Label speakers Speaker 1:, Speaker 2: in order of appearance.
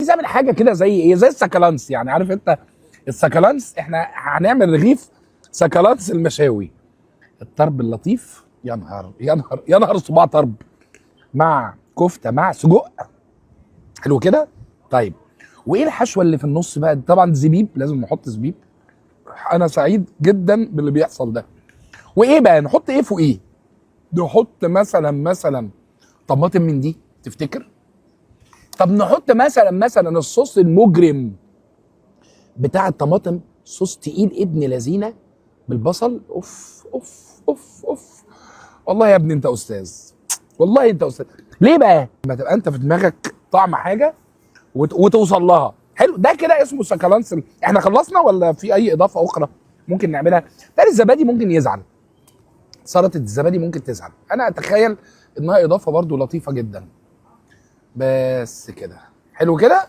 Speaker 1: عايز اعمل حاجة كده زي ايه؟ زي السكالانس يعني، عارف انت السكالانس؟ احنا هنعمل رغيف سكالانس المشاوي. الطرب اللطيف، يا نهار يا نهار يا نهار، صباع طرب مع كفته مع سجق، حلو كده. طيب وايه الحشوه اللي في النص بقى؟ طبعا زبيب، لازم نحط زبيب. انا سعيد جدا باللي بيحصل ده. وايه بقى نحط ايه فوقيه؟ نحط مثلا طماطم من دي، تفتكر؟ طب نحط مثلا الصوص المجرم بتاع الطماطم، صوص تقيل ابن لذينه بالبصل. اوف اوف اوف اوف، والله يا ابني انت استاذ، والله انت استاذ. ليه بقى؟ ما تبقى انت في دماغك طعم حاجة وتوصل لها. حلو ده كده اسمه سكالانس. احنا خلصنا ولا في اي اضافه اخرى ممكن نعملها؟ تاني الزبادي ممكن يزعل، سلطة الزبادي ممكن تزعل. انا اتخيل انها اضافه برضو لطيفة جدا. بس كده حلو كده.